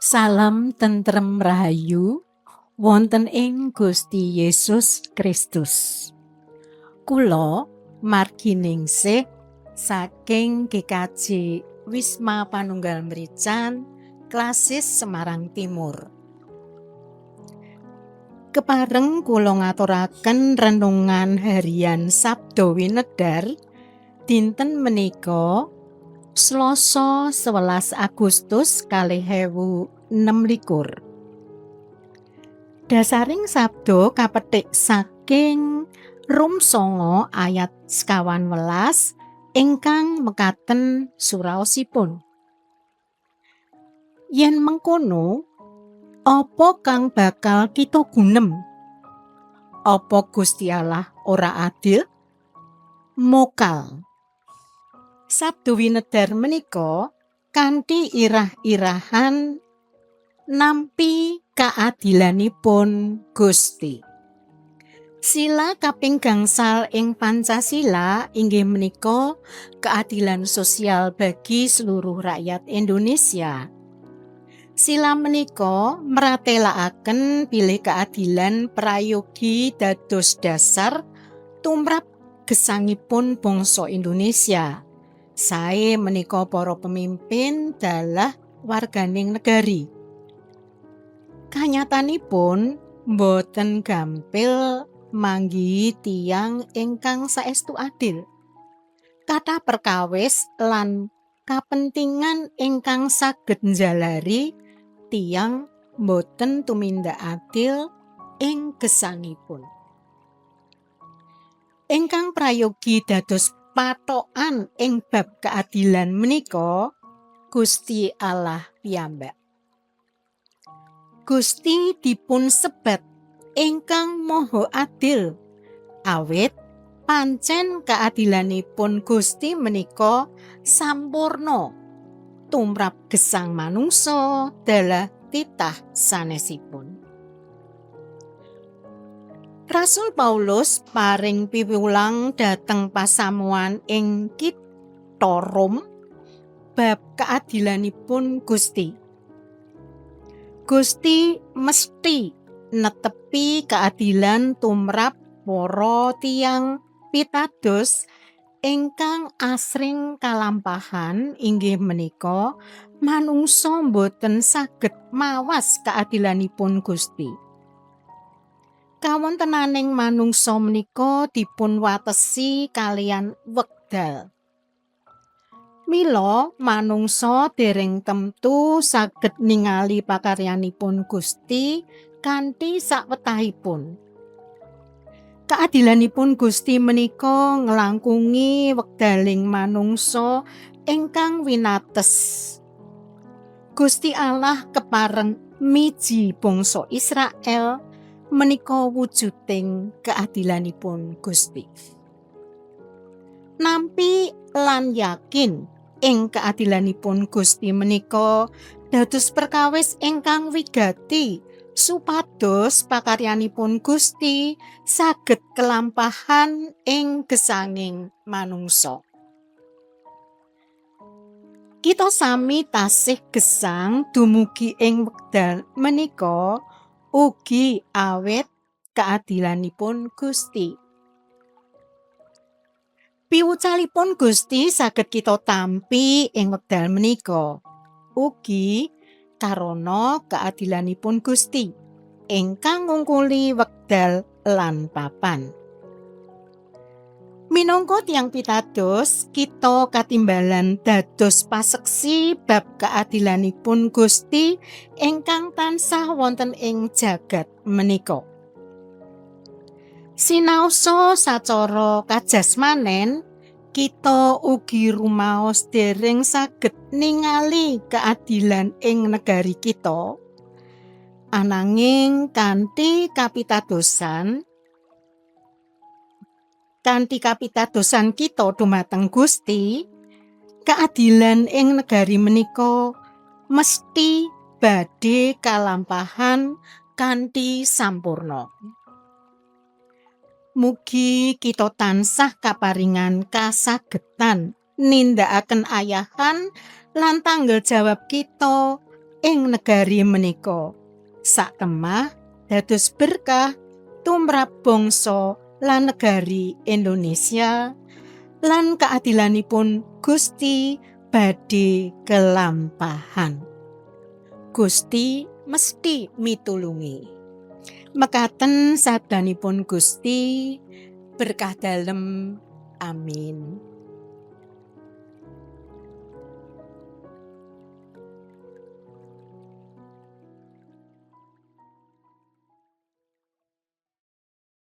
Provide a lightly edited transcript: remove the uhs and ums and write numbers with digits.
Salam tentrem rahayu wonten ing Gusti Yesus Kristus. Kula marginingsih saking GKJ Wisma Panunggal Mrican, Klasis Semarang Timur. Kepareng kula ngaturaken renungan harian Sabda Winedhar dinten menika, Selasa 11 Agustus 2026. Dasaring sabda kapethik saking Rum 9 ayat 19 ingkang mekaten suraosipun. Yen mengkono, apa kang bakal kita gunem? Apa Gusti Allah ora adil? Mokal. Sabda winedhar menika kanthi irah-irahan nampi kaadilanipun Gusti. Sila kaping gangsal ing Pancasila inggih menika keadilan sosial bagi seluruh rakyat Indonesia. Sila menika mratelakaken bilih keadilan prayogi dados dasar tumrap gesangipun bangsa Indonesia. Sae menika para pemimpin dalah warganing negari. Kanyatanipun boten gampil manggihi tiyang ingkang saestu adil. Kathah perkawis lan kapentingan ingkang saged njalari tiyang boten tumindak adil ing gesangipun. Ingkang prayogi dados patokan ing bab keadilan menika Gusti Allah piyambak. Gusti dipun sebat ingkang maha adil, awit pancen keadilanipun Gusti menika sampurna tumrap gesang manungsa dalah titah sanesipun. Rasul Paulus paring piwulang dhateng pasamuan ing kitha Rom bab keadilanipun Gusti. Gusti mesti netepi keadilan tumrap para tiyang pitados ingkang asring kalampahan, inggih menika manungsa boten saged mawas keadilanipun Gusti. Kawontenaning manungsa menika dipun watesi kaliyan wekdal. Mila manungsa dereng temtu saged ningali pakaryanipun Gusti kanthi sawetahipun. Keadilanipun Gusti menika nglangkungi wekdaling manungsa ingkang winates. Gusti Allah kepareng miji bangsa Israel menika wujuding keadilanipun Gusti. Nampi lan yakin ing keadilanipun Gusti menika dados perkawis ingkang wigati supados pakaryanipun Gusti saged kelampahan ing gesanging manungsa. Kita sami tasih gesang dumugi ing wekdal menika ugi awit keadilanipun Gusti. Piwucalipun Gusti saged kita tampi ing wekdal menika ugi karana keadilanipun Gusti ingkang ngungkuli wekdal lan papan. Minangka tiyang pitados, kita katimbalan dados paseksi bab keadilanipun Gusti ingkang tansah wonten ing jagat menika. Sinaosa sacara kajasmanen, kita ugi rumaos dereng saged ningali keadilan ing negari kita. Ananging kanthi kapitadosan kita dumateng Gusti, keadilan ing negari menika mesti badhe kalampahan kanthi sampurna. Mugi kita tansah kaparingan kasagetan nindakaken ayahan lan tanggel jawab kita ing negari menika. Satemah dados berkah tumrap bangsa lan negari Indonesia lan keadilanipun Gusti badhe kelampahan. Gusti mesti mitulungi. Mekaten sabdanipun Gusti, berkah dalem. Amin.